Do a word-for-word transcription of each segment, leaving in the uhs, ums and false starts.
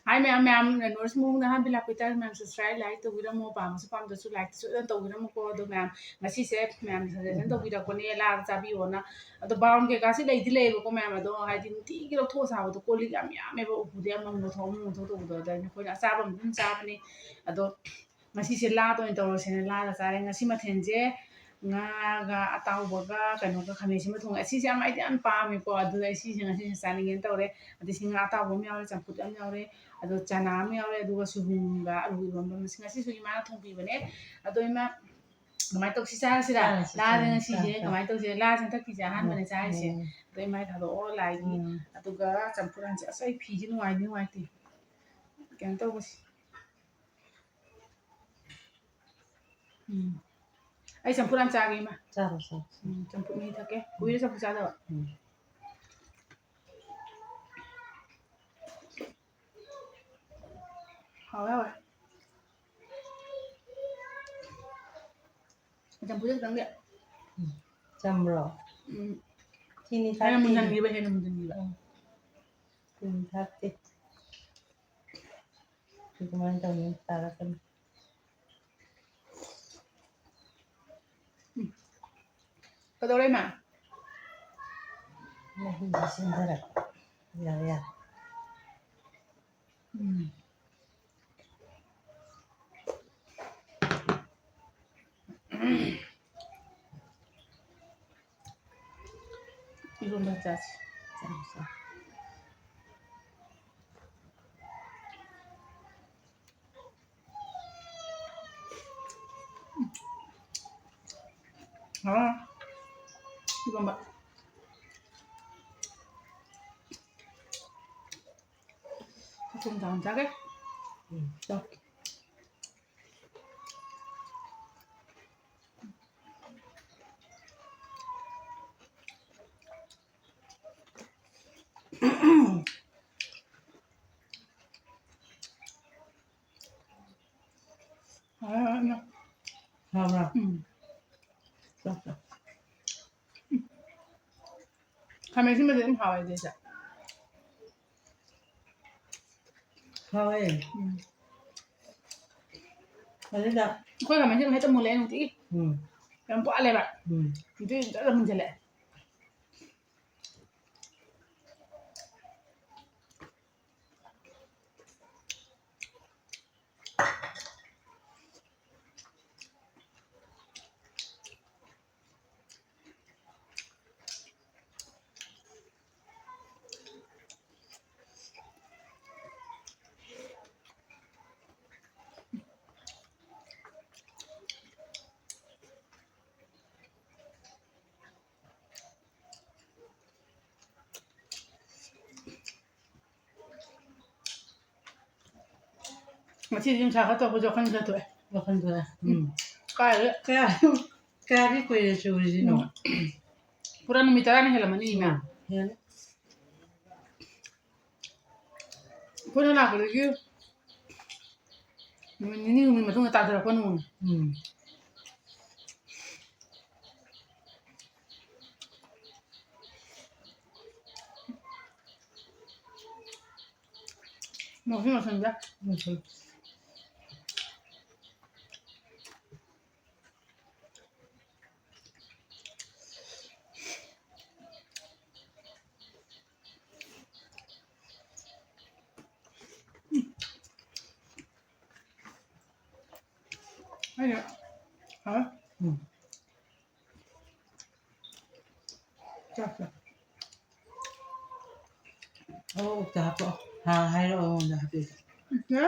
ꯍꯥꯏ ꯃꯌꯥꯝ, ꯃꯌꯥꯝ ꯅꯣꯔꯤꯁ ꯃꯑꯣꯡꯗ ꯑꯍꯥꯟꯕ ꯂꯥꯛꯄ ꯇꯥꯔꯦ, ꯃꯌꯥꯝ subscribe, like ꯇꯧꯕꯤꯔꯝꯃꯣ, ꯄꯥꯝꯃꯁꯨ ꯄꯥꯝꯗꯁꯨ like ꯁꯣꯏꯗꯅ ꯇꯧꯕꯤꯔꯝꯃꯨꯀꯣ꯫ ꯑꯗꯣ ꯃꯌꯥꯝ ꯉꯁꯤꯁꯦ ꯃꯌꯥꯝꯅ suggestion ꯇꯧꯕꯤꯔꯛꯄꯅꯦ ꯂꯥꯗ ꯆꯥꯕꯤꯌꯣꯅ꯫ ꯑꯗꯣ ꯕꯥꯎꯟ ꯀꯩꯀꯥꯁꯤ ꯂꯩꯗꯤ ꯂꯩꯌꯦꯕꯀꯣ ꯃꯌꯥꯝ, ꯑꯗꯣ ꯍꯥꯏꯗꯤ ꯅꯨꯡꯇꯤꯒꯤ ꯂꯧꯊꯣꯛꯑ ꯆꯥꯕꯗꯣ ꯀꯣꯜ ꯂꯤꯛ ꯌꯥꯝ ꯌꯥꯝꯃꯦꯕ ꯎꯄꯨꯗ ꯑꯃꯃꯨꯛ ꯂꯧꯊꯣꯛ ꯑꯃꯃꯨꯛ ꯂꯧꯊꯣꯛ ꯇꯧꯕꯗꯣ꯫ ꯑꯗ ꯑꯩꯈꯣꯏꯅ ꯑꯆꯥꯕ ꯑꯃ ꯑꯗꯨꯝ ꯆꯥꯕꯅꯤ꯫ ꯑꯗꯣ ꯉꯁꯤꯁꯦ ꯂꯥꯗ ꯑꯣꯏꯅ ꯇꯧꯔꯁꯦꯅ ꯂꯥꯗ ꯆꯥꯔꯦ꯫ ꯉꯁꯤ ꯃꯊꯦꯜꯁꯦ ꯉꯥꯒ ꯑꯇꯥꯎꯕꯒ ꯀꯩꯅꯣꯒ ꯈꯥꯃꯦꯟ ꯑꯁꯤꯟꯕ ꯊꯣꯡꯉꯦ꯫ ꯑꯁꯤꯁꯦ ꯌꯥꯝ, ꯑꯩꯗꯤ ꯌꯥꯝ ꯄꯥꯝꯃꯦꯀꯣ꯫ ꯑꯗꯨꯗ ꯑꯩ ꯁꯤꯁꯦ ꯉꯁꯤꯁꯦ ꯆꯥꯅꯤꯡꯉꯦꯅ ꯇꯧꯔꯦ꯫ ꯑꯗꯩ ꯁꯤ ꯉꯥ ꯑꯇꯥꯎꯕ ꯑꯃ ꯌꯥꯎꯔꯦ, ꯆꯝꯐꯨꯠ ꯑꯃ ꯌꯥꯎꯔꯦ, ꯑꯗꯣ ꯆꯅꯥ ꯑꯃ ꯌꯥꯎꯔꯦ, ꯑꯗꯨꯒ ꯁꯣꯏꯕꯨꯝꯒ ꯑꯂꯨ ꯏꯔꯣꯟꯕ ꯑꯃ꯫ ꯉꯁꯤꯁꯨ ꯏꯃꯥꯅ ꯊꯣꯡꯕꯤꯕꯅꯦ꯫ ꯑꯗꯣ ꯏꯃꯥ, ꯀꯃꯥꯏꯅ ꯇꯧꯁꯤ? ꯆꯥꯔꯁꯤꯔꯥ? ꯆꯥꯔꯁꯤ, ꯂꯥꯗ ꯆꯥꯔꯁꯤ, ꯉꯁꯤꯁꯦ ꯆꯥꯔꯁꯤ꯫ ꯀꯃꯥꯏꯅ ꯇꯧꯁꯦ? ꯂꯥꯁꯦ ꯍꯟꯗꯛꯀꯤꯁꯦ ꯑꯍꯥꯟꯕꯅꯦ ꯆꯥꯔꯤꯁꯦ꯫ ꯎꯝ꯫ ꯑꯗꯣ ꯏꯃꯥꯏ ꯊꯥꯗꯣꯛꯑꯣ ꯂꯥꯏꯒꯤ꯫ ꯎꯝ꯫ ꯑꯗꯨꯒ ꯆꯝꯐꯨꯠ ꯍꯥꯟꯁꯦ꯫ ꯑꯁ, ꯑꯩ ꯐꯤꯁꯦ ꯅꯨꯡꯉꯥꯏꯗꯤ ꯅꯨꯡꯉꯥꯏꯇꯦ꯫ ꯀꯩꯅꯣ ꯇꯧꯕꯁꯦ꯫ ꯎꯝ꯫ ꯑꯩ ꯆꯝꯐꯨꯠ ꯌꯥꯝ ꯆꯥꯒꯦ, ꯏꯃꯥ꯫ ꯆꯥꯔꯣ, ꯆꯥꯔꯣ, ꯆꯥꯔꯣ꯫ ꯎꯝ, ꯆꯝꯐꯨꯠ ꯃꯍꯤ ꯊꯛꯀꯦ꯫ ꯀꯨꯏꯔꯦ ꯆꯝꯐꯨꯠ ꯆꯥꯗꯕ꯫ ꯎꯝ꯫ ꯍꯥꯎꯋꯦ, ꯍꯥꯎꯋꯦ꯫ ꯆꯝꯐꯨꯠꯁꯦ ꯈꯤꯇꯪꯗꯤ ꯎꯝ꯫ ꯆꯝꯕ꯭ꯔꯣ? ꯎꯝ꯫ ꯆꯤꯅꯤ ꯍꯦꯟꯅ ꯊꯥꯛꯇꯦ꯫ ꯃꯨꯟꯍꯟꯈꯤꯕ, ꯍꯦꯟꯅ ꯃꯨꯟꯍꯟꯈꯤꯕ꯫ ꯎꯝ꯫ ꯆꯤꯅꯤ ꯊꯥꯛꯇꯦ꯫ ꯑꯗꯨꯃꯥꯏꯅ ꯇꯧꯅꯤ ꯇꯥꯔꯛꯀꯅꯤ꯫ ꯎꯝ꯫ ꯀꯩꯗꯧꯔꯦ, ꯏꯃꯥ? ꯃꯍꯤꯁꯤ ꯆꯦꯟꯊꯔꯛꯄ꯫ ꯌꯥꯔꯦ, ꯌꯥꯔꯦ꯫ ꯎꯝ꯫ ꯏꯔꯣꯟꯕ ꯆꯥꯁꯤ꯫ ꯆꯥꯁꯤ, ꯆꯥꯁꯤ꯫ ꯍꯥꯎꯔꯦ꯫ ꯏꯔꯣꯟꯕ꯫ ꯊꯨꯝ ꯊꯥꯎ ꯆꯥꯒꯦ꯫ ꯎꯝ꯫ ꯆꯥꯎ꯫ ꯍꯥꯎꯕ꯭ꯔꯥ? ꯎꯝ꯫ ꯆꯥꯎ, ꯆꯥꯎ꯫ ꯈꯥꯃꯦꯟ ꯑꯁꯤꯟꯕꯁꯦ ꯑꯗꯨꯝ ꯍꯥꯎꯋꯦ ꯑꯗꯨꯏꯁꯦ꯫ ꯍꯥꯎꯋꯦ꯫ ꯎꯝ꯫ ꯑꯗꯨꯗ ꯑꯩꯈꯣꯏ ꯈꯥꯃꯦꯟꯁꯤꯟ ꯍꯦꯛꯇ ꯃꯨꯜꯂꯛꯑꯦ ꯅꯨꯡꯇꯤꯒꯤ꯫ ꯎꯝ꯫ ꯌꯥꯝ ꯄꯥꯜꯂꯦꯕ꯫ ꯎꯝ꯫ ꯅꯨꯡꯇꯤꯒꯤ ꯖꯔ ꯃꯨꯟꯁꯤꯜꯂꯛꯑꯦ꯫ ꯉꯁꯤꯗꯤ ꯅꯨꯡꯁꯥ ꯈꯔ ꯇꯧꯕꯁꯦ ꯋꯥꯈꯜ ꯈꯔ ꯊꯣꯛꯑꯦ꯫ ꯋꯥꯈꯜ ꯊꯣꯛꯑꯦ꯫ ꯎꯝ꯫ ꯀꯥꯏꯗꯩ ꯀꯌꯥ-, ꯀꯌꯥꯗꯤ ꯀꯨꯏꯔꯦ ꯆꯨꯔꯤꯁꯤꯅꯣ? ꯎꯝ꯫ ꯄꯨꯔꯥ ꯅꯨꯃꯤꯠ ꯇꯔꯥꯅꯤ ꯍꯦꯜꯂꯝꯃꯅꯤ, ꯏꯃꯥ꯫ ꯍꯦꯜꯂꯦ꯫ ꯑꯩꯈꯣꯏꯅ ꯂꯥꯛꯄꯗꯒꯤ ꯅꯨꯃꯤꯠ ꯅꯤꯅꯤ ꯍꯨꯝꯅꯤ ꯃꯇꯨꯡꯗ ꯇꯥꯊꯔꯛꯄ ꯅꯣꯡꯅꯤ꯫ ꯎꯝ꯫ ꯃꯣꯔꯣꯛꯁꯤ ꯂꯣꯏꯁꯤꯟꯕ ꯌꯥꯏ꯫ ꯂꯣꯏꯁꯤꯜꯂꯨ꯫ ꯑꯩꯅ, ꯍꯥ? ꯎꯝ꯫ ꯆꯥꯛ ꯆꯥ꯫ ꯑꯣ, ꯑꯝꯇ ꯍꯥꯞꯄꯛꯑꯣ꯫ ꯍꯥ, ꯍꯥꯏꯔꯛꯑꯣ, ꯑꯩꯉꯣꯟꯗ ꯍꯥꯞꯄꯤꯔꯛꯑꯣ꯫ ꯏꯆꯦ?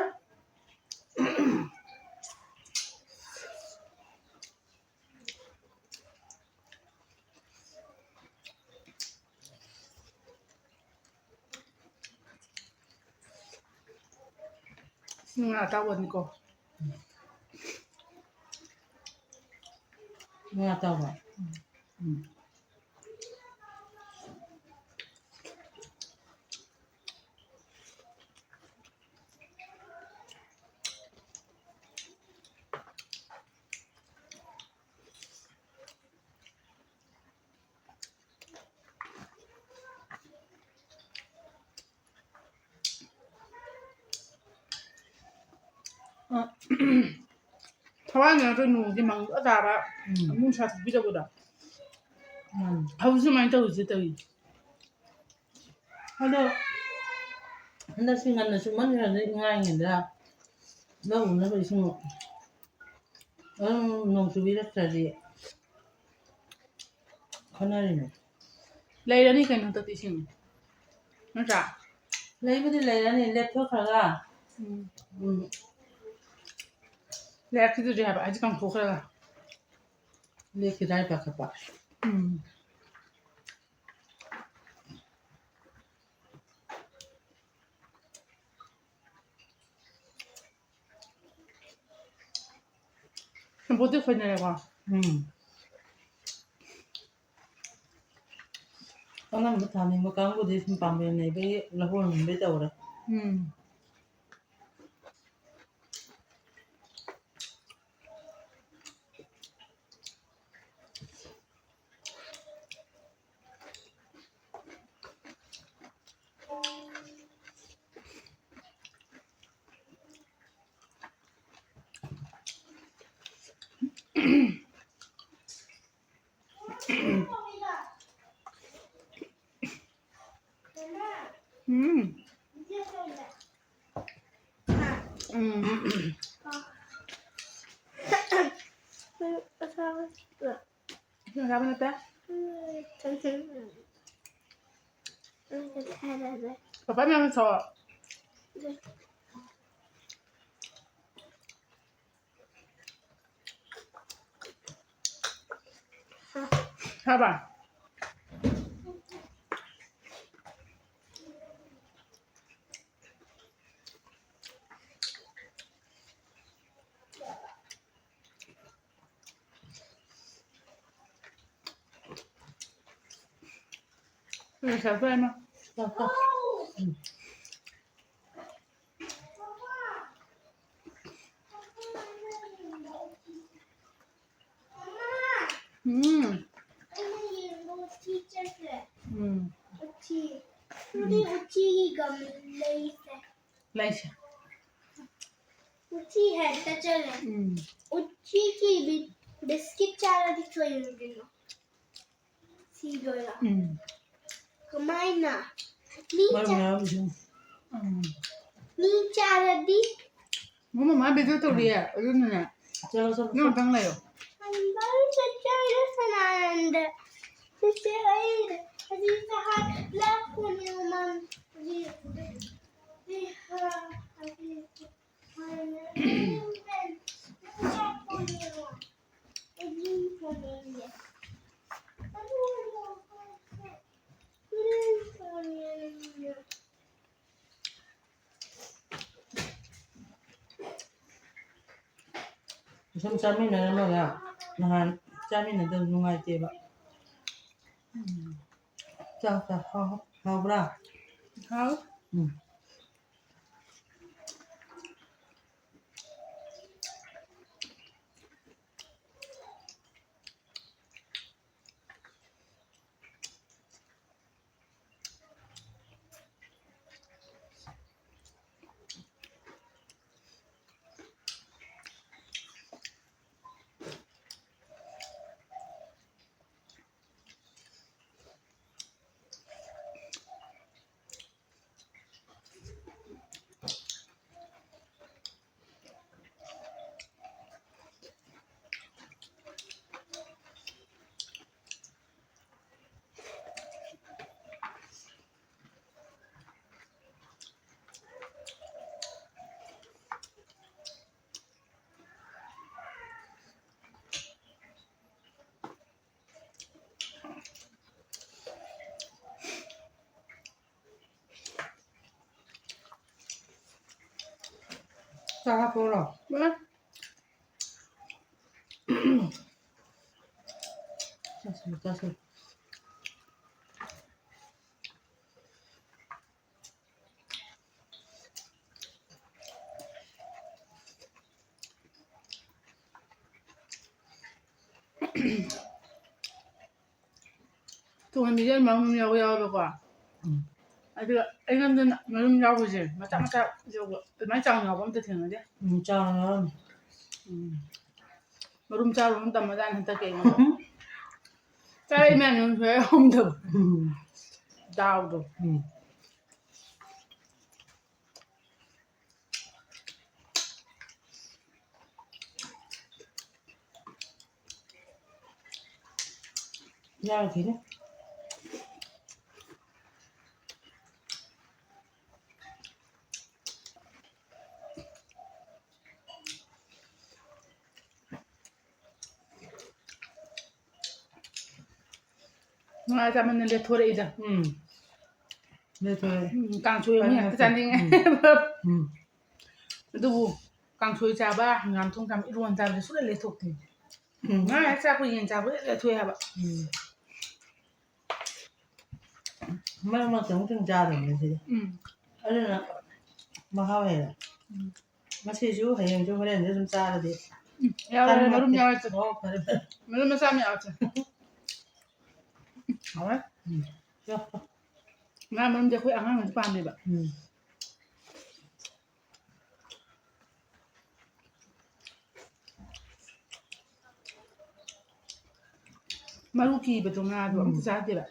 ꯉꯥ ꯑꯇꯥꯎꯕꯅꯤꯀꯣ꯫ ꯉꯥ ꯑꯇꯥꯎꯕ? ꯎꯝ꯫ ꯑ, ꯊꯋꯥꯟ ꯅꯠꯇ꯭ꯔꯣ ꯅꯣꯡꯁꯦ ꯃꯪꯕ ꯇꯥꯕ, ꯎꯝ꯫ ꯑꯃꯨꯛ ꯅꯨꯡꯁꯥ ꯊꯣꯛꯄꯤꯗꯧꯕꯗꯣ꯫ ꯎꯝ꯫ ꯍꯧꯖꯤꯛ ꯁꯨꯃꯥꯏꯅ ꯇꯧꯔꯤꯁꯦ ꯇꯧꯔꯤ꯫ ꯑꯗꯣ ꯍꯟꯗꯛꯁꯤ ꯉꯟꯅ ꯆꯨꯝꯃꯟꯈ꯭ꯔꯗꯤ ꯏꯉꯥ ꯏꯉꯦꯟꯗ ꯂꯧ ꯎꯅꯕ ꯏꯁꯤꯡ ꯑꯗꯨꯝ ꯅꯣꯡ ꯆꯨꯕꯤꯔꯛꯇ꯭ꯔꯗꯤ ꯈꯟꯅꯔꯤꯅꯦ꯫ ꯂꯩꯔꯅꯤ ꯀꯩꯅꯣ ꯍꯟꯗꯛꯇꯤ ꯏꯁꯤꯡ꯫ ꯅꯠꯇ꯭ꯔꯥ? ꯂꯩꯕꯨꯗꯤ ꯂꯩꯔꯅꯤ, ꯂꯦꯞꯊꯣꯛꯈ꯭ꯔꯒ꯫ ꯎꯝ꯫ ꯎꯝ꯫ ꯂꯩꯔꯛꯈꯤꯗ꯭ꯔꯗꯤ ꯍꯥꯏꯕ, ꯍꯥꯏꯗꯤ ꯀꯪꯊꯣꯛꯈ꯭ꯔꯒ꯫ ꯂꯦꯞꯈꯤꯗ꯭ꯔꯥ ꯍꯥꯏ ꯄꯥꯈꯠꯄ꯫ ꯎꯝ꯫ ꯁꯦꯕꯣꯠꯇꯤ ꯈꯣꯏꯅꯔꯦꯀꯣ꯫ ꯎꯝ꯫ ꯑꯅꯝꯕ ꯊꯥꯅꯤꯡꯕ ꯀꯥꯡꯕꯨꯗꯤ ꯁꯨꯝ ꯄꯥꯝꯕꯩ ꯅꯩꯕꯩ ꯂꯧꯍꯣꯟ ꯍꯨꯟꯕꯩ ꯇꯧꯔꯦ꯫ ꯎꯝ꯫ ꯎꯝ꯫ ꯎꯝ꯫ ꯏꯁꯤꯡ ꯑꯁꯥꯕ ꯅꯠꯇꯦ? ꯄꯄꯥ ꯃꯌꯥꯝ ꯁꯣ꯫ ꯍꯥꯕ? ꯎꯝ, ꯆꯥꯎꯊꯣꯛꯑꯦ ꯏꯃꯥ꯫ ꯆꯥꯎꯊꯣꯛ꯫ ꯎꯝ꯫ ꯎꯝ꯫ ꯎꯝ꯫ ꯂꯩꯁꯦ꯫ ꯎꯆꯤ ꯍꯦꯛꯇ ꯆꯠꯂꯦ꯫ ꯎꯝ꯫ ꯎꯆꯤꯒꯤ ꯕꯤ-, ꯕꯤꯁꯀꯤꯠ ꯆꯥꯔꯗꯤ ꯀꯩꯗꯧꯗꯣꯏꯅꯣ? ꯁꯤꯗꯣꯏꯔꯣ? ꯎꯝ꯫ ꯀꯃꯥꯏꯅ? ꯃꯤ ꯃꯔꯝ ꯆꯥ-, ꯌꯥꯎꯔꯝꯃꯤꯁꯤꯡ꯫ ꯎꯝ꯫ ꯃꯤ ꯆꯥꯔꯗꯤ? ꯃꯃꯥ video ꯇꯧꯔꯤꯌꯦ, ꯑꯗꯨꯅꯅꯦ꯫ ꯆꯠꯂꯣ, ꯆꯠꯂꯣ, ꯅꯪ ꯆꯠꯂꯣ꯫ ꯉꯥꯛꯇꯪ ꯂꯩꯌꯣ꯫ ꯍꯟꯕ ꯆꯠꯆꯔꯦ ꯁꯅꯥꯅꯟꯗ꯫ ꯆꯠꯆꯔꯦ ꯑꯩ ꯍꯧꯖꯤꯛ ꯁꯍꯥ ꯂꯥꯛꯄꯅꯦ ꯃꯃꯥꯡ꯫ ꯁꯨꯝ ꯆꯥꯃꯤꯟꯅꯔꯝꯃꯒ ꯅꯍꯥꯟ ꯆꯥꯃꯤꯟꯅꯗꯕ ꯅꯨꯡꯉꯥꯏꯇꯦꯕ꯫ ꯎꯝ꯫ ꯆꯥꯎ, ꯆꯥꯎ꯫ ꯍꯥꯎ-, ꯍꯥꯎꯕ꯭ꯔꯥ? ꯍꯥꯎ꯫ ꯎꯝ꯫ ꯆꯥ ꯍꯥꯞꯄꯛꯎꯔꯣ? ꯆꯥꯁꯜꯂꯨ, ꯆꯥꯁꯜꯂꯨ꯫ ꯇꯨꯡꯍꯟꯕꯤꯁꯦ ꯑꯗꯨꯃꯥꯏꯅ ꯌꯥꯎꯕ ꯌꯥꯎꯋꯦꯕꯀꯣ꯫ ꯎꯝ꯫ ꯑꯗꯨꯒ ꯑꯩꯉꯣꯟꯗꯅ ꯃꯔꯨꯝ ꯌꯥꯎꯕꯁꯦ, ꯃꯆꯥ ꯃꯆꯥ ꯌꯥꯎꯕ, ꯑꯗꯨꯃꯥꯏꯅ ꯆꯥꯎꯅ ꯌꯥꯎꯕ ꯑꯝꯇ ꯊꯦꯡꯅꯗꯦ꯫ ꯎꯝ, ꯆꯥꯎꯅ ꯌꯥꯎꯔꯝꯃꯦ꯫ ꯎꯝ꯫ ꯃꯔꯨꯝ ꯆꯥꯕ ꯑꯃ ꯇꯝꯃꯖꯥꯠꯅꯤ ꯍꯟꯗꯛꯀꯤ ꯑꯩꯉꯣꯟꯗ꯫ ꯆꯥꯔꯛꯏ ꯃꯌꯥꯝꯁꯦ ꯁꯨꯡꯌꯥꯎ ꯌꯥꯎꯔꯝꯗꯕ꯫ ꯎꯝ꯫ ꯗꯥꯎꯗꯣ꯫ ꯎꯝ꯫ ꯌꯥꯔꯛꯈꯤꯅꯤ꯫ ꯉꯥ ꯆꯥꯃꯟꯗꯅ ꯂꯦꯊꯣꯔꯛꯏꯗ꯫ ꯎꯝ꯫ ꯂꯦꯊꯣꯔꯛꯑꯦ꯫ ꯎꯝ, ꯀꯥꯡꯁꯣꯏ ꯑꯃꯨꯛ ꯍꯦꯛꯇ ꯆꯥꯅꯤꯡꯉꯦ꯫ ꯎꯝ꯫ ꯎꯝ꯫ ꯑꯗꯨꯕꯨ ꯀꯥꯡꯁꯣꯏ ꯆꯥꯕ, ꯍꯪꯒꯥꯝ ꯊꯣꯡ ꯆꯥꯕ, ꯏꯔꯣꯟ ꯆꯥꯕꯁꯦ ꯁꯨꯡꯂꯦ ꯂꯦꯊꯣꯛꯇꯦ꯫ ꯎꯝ꯫ ꯉꯥ ꯍꯦꯛ ꯆꯥꯕ, ꯌꯦꯟ ꯆꯥꯕ ꯍꯦꯛ ꯂꯦꯊꯣꯛꯑꯦ ꯍꯥꯏꯕ꯫ ꯎꯝ꯫ ꯃꯔꯛ ꯃꯔꯛꯇ ꯑꯃꯨꯛ ꯁꯨꯝ ꯆꯥꯗꯕꯅꯦ ꯁꯤꯗꯤ꯫ ꯎꯝ꯫ ꯑꯗꯨꯅ ꯃꯍꯥꯎ ꯍꯦꯜꯂꯦ꯫ ꯎꯝ꯫ ꯉꯁꯤꯁꯨ, ꯍꯌꯦꯡꯁꯨ, ꯍꯣꯔꯦꯟꯁꯨ ꯑꯗꯨꯝ ꯆꯥꯔꯗꯤ ꯎꯝ, ꯌꯥꯎꯔꯦ, ꯃꯔꯨꯝ ꯆꯥꯅꯤꯡꯉꯛꯇꯦ꯫ ꯌꯥꯎꯔꯦ꯫ ꯑꯣ, ꯐꯔꯦ, ꯐꯔꯦ꯫ ꯃꯔꯨꯝ ꯃꯆꯥ ꯑꯃ ꯌꯥꯎꯔꯦ꯫ ꯍꯥꯎꯔꯦ꯫ ꯎꯝ꯫ ꯉꯥ ꯃꯔꯨꯝꯗꯤ ꯑꯩꯈꯣꯏ ꯑꯉꯥꯡꯅꯁꯨ ꯄꯥꯝꯃꯦꯕ꯫ ꯎꯝ꯫ ꯃꯔꯨ ꯀꯤꯕꯗꯣ ꯉꯥꯗꯣ ꯑꯝꯇ ꯎꯝ꯫ ꯆꯥꯗꯦꯕ꯫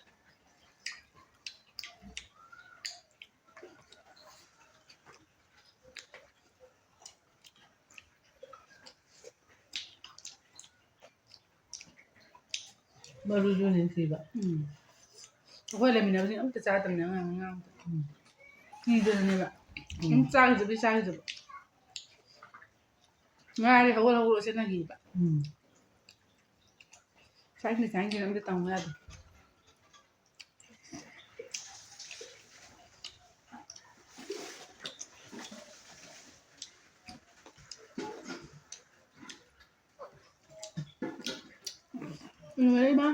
ꯃꯔꯨꯁꯨ ꯅꯤꯡꯊꯤꯕ꯫ ꯎꯝ꯫ ꯑꯩꯈꯣꯏ ꯂꯩꯃꯤꯟꯅꯕꯁꯤꯡ ꯑꯝꯇ ꯆꯥꯗꯕꯅꯦ ꯑꯉꯥꯡ, ꯑꯉꯥꯡ ꯑꯝꯇ꯫ ꯎꯝ꯫ ꯀꯤꯗꯅꯅꯦꯕ꯫ ꯎꯝ꯫ ꯑꯗꯨꯝ ꯆꯥꯈꯤꯗꯕꯩ ꯆꯥꯈꯤꯗꯕ꯫ ꯉꯥꯔꯦ ꯍꯧꯒꯠ ꯍꯧꯒꯠꯂ ꯆꯦꯟꯅꯈꯤꯕ꯫ ꯎꯝ꯫ ꯆꯥꯅꯤꯡꯗꯦ, ꯆꯥꯅꯤꯡꯗꯦꯅ ꯑꯝꯇ ꯇꯝꯃꯨ ꯌꯥꯗꯦ꯫ ꯂꯣꯏꯔꯦ, ꯏꯃꯥ꯫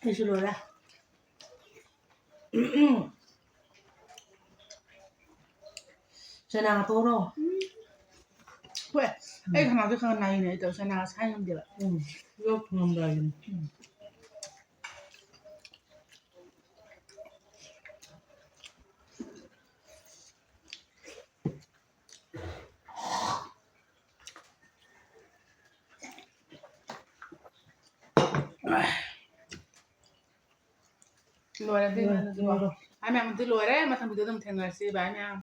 ꯑꯩꯁꯨ ꯂꯣꯏꯔꯦ꯫ ꯆꯅꯥ ꯇꯣꯛꯑꯣꯔꯣ? ꯎꯝ꯫ ꯍꯣꯏ, ꯎꯝ꯫ ꯑꯩ ꯈꯅꯥꯎꯁꯦ ꯈꯔ ꯅꯥꯏꯅꯦ, ꯑꯩ ꯇꯧꯔꯦ, ꯆꯅꯥ ꯁꯥꯏ ꯉꯝꯗꯦꯕ꯫ ꯎꯝ, ꯂꯣꯛ ꯊꯨꯡꯉꯝꯗꯥꯏꯒꯤꯅꯤ꯫ ꯎꯝ꯫ ꯂꯣꯏꯔꯦ ꯑꯗꯨꯏ ꯃꯌꯥꯝꯗꯨꯗꯤꯀꯣ꯫ ꯂꯣꯏꯔꯦ꯫ ꯚꯥꯏ ꯃꯌꯥꯝꯗꯤ ꯂꯣꯏꯔꯦ, ꯃꯊꯪ video ꯑꯗꯨꯝ ꯊꯦꯡꯅꯔꯁꯤ ꯚꯥꯏ ꯃꯌꯥꯝ꯫